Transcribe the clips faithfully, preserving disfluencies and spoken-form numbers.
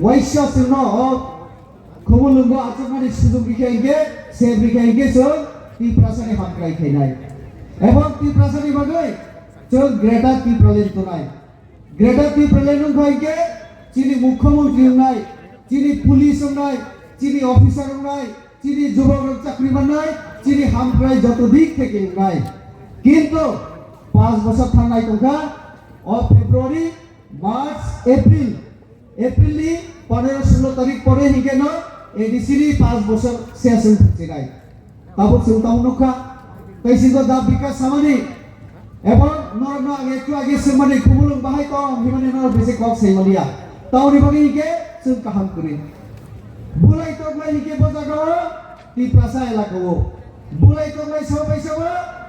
Waisa chwngno o Khumulwngo achukmani sujuk rikha hinkhe, sep rikha hinkhe chwng Tiprasani hamkrai khainai. Ebong Tiprasani bagwi chwng Greater Tipraland tonai. Greater Tipraland wngkha hinkhe chini Mukhyamantri wngnai, chini police wngnai, chini officer wngnai, chini jubokrok chakri mannai, chini hamkrai joto dik theke wngnai. Kintu panch bosor thangnai tongkha, o February, March, April, April ni pondro solo tarik pore hinkhe no A D C ni panch bosor ses wng thaksinai. Tabuk chwng tamo nukha, tei singo da bikas samani, ebong norokno ang ektu age swngmani, Khumulwng bahai tong himani norok bisi kok sai maliya. Tamoni bagwi hinkhe chwng kaham kwrwi. Bulai tok lai hinkhe bo jagao Tiprasa elakao. Bulai tok lai sabo bai sabo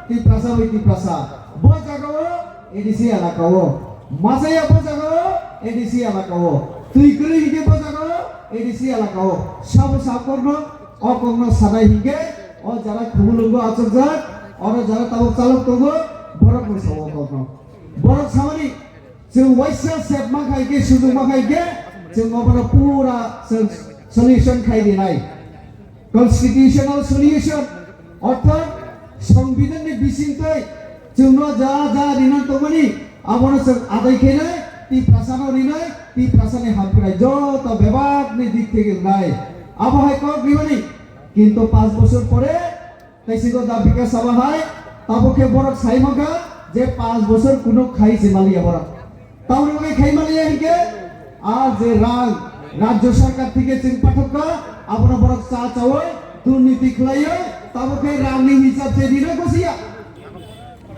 Tiprasa bai Tiprasa. Bo jagao A D C elakao. Masaya bo jagao A D C elakao. Twi kwrwi hinkhe bo jagao A D C elakao. Sabo sa kokno, o kokno sanai hinkhe, o jara Khumulwngo achukjak, oro jara tabuk chalok tongo, borokno sao kokno. Borok samani, chwng waisa sep ma khai khe, sujuk ma khai khe, chwng obono pura chwng solution khai dinai. Constitutional solution, orthat Songbidanni bisingtwi chwngno ja ja rinani tongmani, abono chwng adai khainai, Tiprasano rinai, Tiprasani hamkrai joto bebakni dik theke wngnai. Abo hai kok rimani, kintu panch bosor pore, tei sigo da bikas saba hai, tabuk khe borok sai mankha je panch bosor kunu khai se maliya borok. Tamoni bagwi khai maliya hinkhe, a je rang rajyo sarkar theke chwng pathok kha, abono borok cha chawi, durniti khlaiwi, tabuk khe rangni hisab se rina gosiya.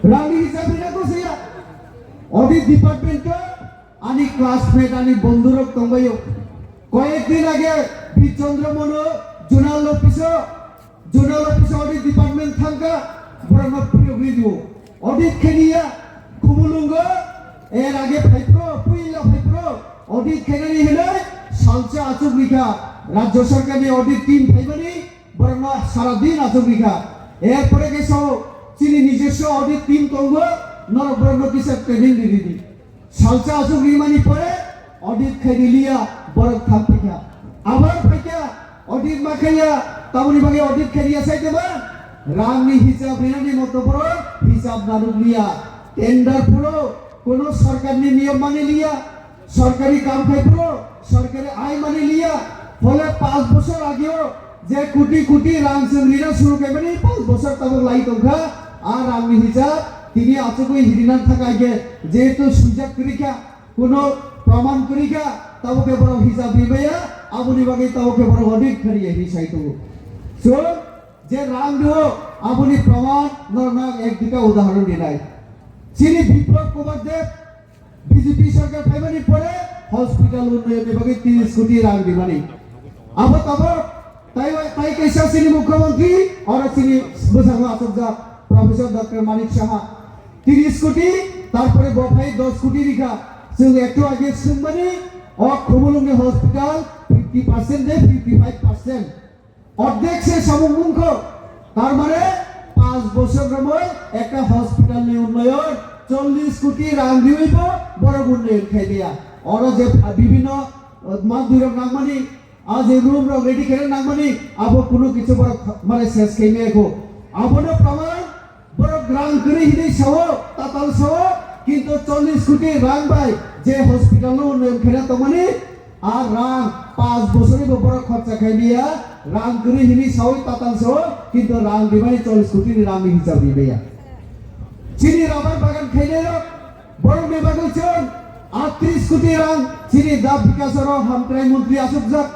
Rangni hisab rina gosiya. Audit department o ani classmate, ani bondhurok tongbaio. Koyek din age Bir Chandra Mono zonal office o Zonal office audit department thangkha, borokno phiyogwi dio. Audit khainiya, Khumulwngo, er age phaipro, puila phaipro, audit khainani hinwi salsa achuk rikha. Rajya sarkarni audit team phaimani, borokno sara din achuk rikha. Erpore khe sao, chini nijoswo audit team tongo, norok borokno kisa training ri ridi. Salsa aswk rimani pore audit khairiliya, borok thang phaikha. Abar phaikha, audit ma khaiya, tamoni bagwi audit khairiya sai teba? Rangni hisab rinani moto borok hisab nanukliya. Tender phuro kono sorkarni niyom maniliya, sorkari kam khai phuro sorkari ain maniliya. Phole panch bosor ageo je koti koti rang chwng rina suru khaimani panch bosor tabuk lai tongkha, a rangni hisab tini achugwi hirina thangkha, je jehetu swijak kwrwikha, kuno praman kwrwikha, tabuk khe borok hisab rimaya, aboni bagwi tabuk khe borok audit khariya hinwi sai tongo. So, je rang rio, aboni praman norokno ang ek duita udahoron rinai. Chini Biplab Kumar Deb, B J P sarkar phaimani pore hospital unnayonni bagwi tris koti rang rimani. Abo tabok tai, tai kaisa chini mukhyamantri, oro chini bwskango achukjak Professor Doctor Manik Saha. Tris koti, tarpore bo phai dos koti rikha. Chwng ektu age swngmani, o Khumulwngni hospital fifty percent de fifty five percent. Ordek se samung wngkho. Tar mane panch bosor romoi ekta hospital ni unnoyon chollish koti rang riwi bo borok unnoyon khai dia. Oro je pha-, bibhinno, uh, mandwi rok nangmani, a je room rok ready khaina nangmani, abo kunu kichu borok mane ses khai maya kho. Abono praman Borok rang kwrwi hinwi sao, tatal sao, kintu chollish koti rang bai je hospital no unnayon khaina tongmani, a rang panch bosori bo borok khorcha khai liya, rang kwrwi hinwi sao, tatal sao, kintu rang rimani chollish koti ni rang ni hisab rimaya. Chini rabar bagan khainai rok, borok ni bagwi chwng aatris koti rang chini da bikas oro hamkrai montri achukjak.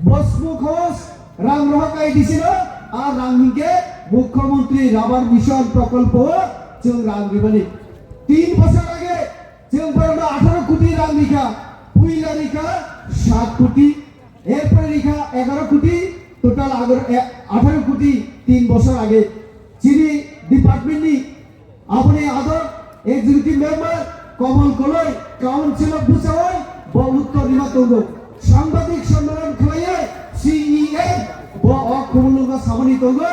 Bosmuk hos rang rohor kai di sino, a rang hinkhe Mukhyamantri Rabar Mission Prokolpo o chwng rang ribani. Tin bosor age chwng borokno atharo koti rang rikha, puila rikha sat koti, erpore rikha egaro koti, total agor-, e, atharo koti tin bosor age. Chini department ni Aboni ador executive member Komol Koloi council o bwchaui bo uttor rima tongo. Sangbadik sommelan khlaiwi C E M bo o Khumulwngo samani tongo,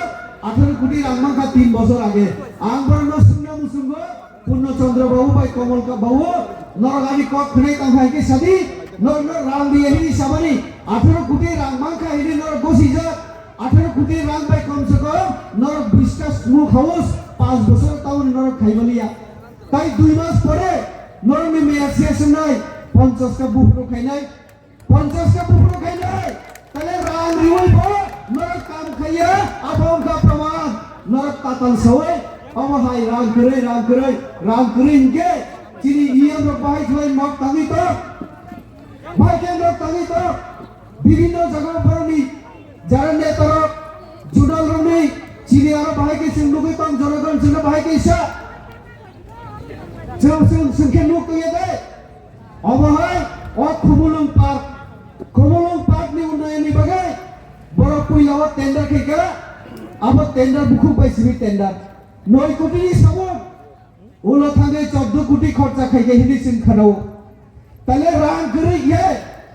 atharo koti rang mankha tin bosor age. Ang borokno swngna muchungo Purno Chandra babu bai Komol ka-, babu, norok ani kok khwnai tang hai khe sadi, norokno rang di hini Atharo koti rang mankha hini norok gosijak, atharo koti rang bai komse kom norok bista smoke house panch bochor tamoni norok khaimaliya. Tai dui mas pore norokni mayor se swngnai, ponchash ta buphuru khainai, ponchash ta buphuru khainai, tale rang riwi bo norok kam khaiya, abo wngkha praman, norok tatal sawi, omo hai rang kwrwi, rang kwrwi, rang kwrwi hinkhe chini E M rok bahai khlai nok tangwi tok. Bahai khe nok tangwi tok, bibhinno jaga borokni jara netarok, judalrokni chini aro bahai khe chwng nugwi tong, jonogon chwngno bahai khe sa. Chwng, chwng, chwng khe nuk tongya de. Obo hai o Khumulwng Park, Khumulwng Parkni unnayonni bagwi borok puila o tender khaikha, abo tender bukhuk bai simi tender. Noi kotini samung. Ulo thangwi chordo koti khorcha khaikha hini chwng khanao. Tale rang kwrwi khe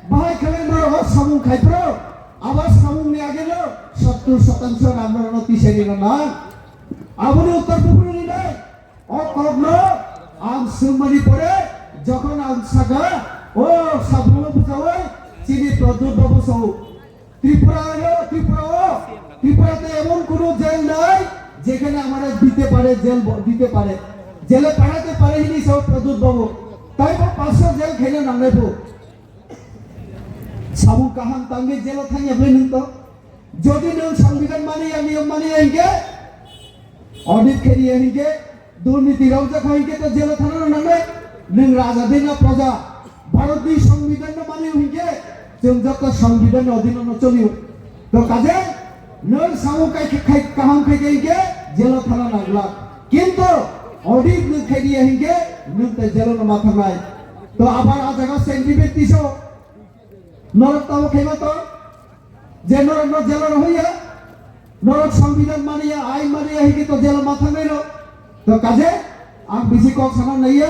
bahai khlai norok o samung khai phro. Abo samungni ageno sottur sotangsho rang norokno tisani rwna. Aboni uttor buphuru rinai. O kokno ang swngmani pore jokhon ang saka, o sabuno bujawai chini Pradyot babu sao. Tripura o, Tripura o, Tripura te emon kono jail nai, jekhane amare dite pare, jail bo-, dite pare, jail e parate pare hini sao Pradyot babu. Tai bo panchsho jail khaina nangnai bo. Samung kaham tangwi jail o thangya bwle nwng to. Jodi nwng songbidan mani ya, niyom mani ya hinkhe, audit khairi ya hinkhe, durniti rwjak hai khe to jail o thana nangnai. Nwng raja de na proja? Bharat ni songbidan no mani hinkhe, chwng joto songbidan ni odhino no choli. To kaje nwng samung kai, kai, kaham khai khe hinkhe jail o thana nangla. Kintu audit nwng khai diya hinkhe nwng te jail o no ma thangnai. To abar a jaga sentiment tiso norok tamo khaiba to. Je norok no jail o rohorya, norok songbidan maniya, ain maniya, higi to jail o ma thangnai no. To kaje, ang bisi kok sana naiya,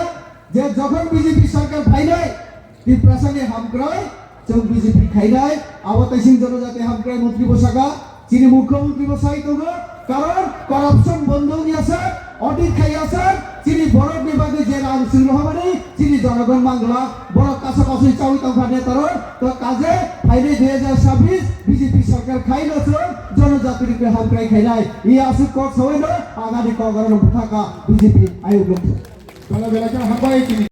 je jokhon B J P sarkar phainai, Tiprasa ni hamkrai, chwng B J P khainai, abo taising jonojati hamkrai montri bo saka, chini mukhyamantri bo sai tongo, karon corruption bondo wngya sa, audit khaiya sa, chini borok ni bagwi je rang sing rohormani, chini jonogon mangla, borok kasa kasui chawi tongkha netarok, to kaje phainai dui hajar sabis B J P sarkar khaino chwng jonojati ni hamkrai khainai. I aswk kok sawi no agani kok aro no bwthaka B J P ayuk lok. Bela bela khe hambai chini.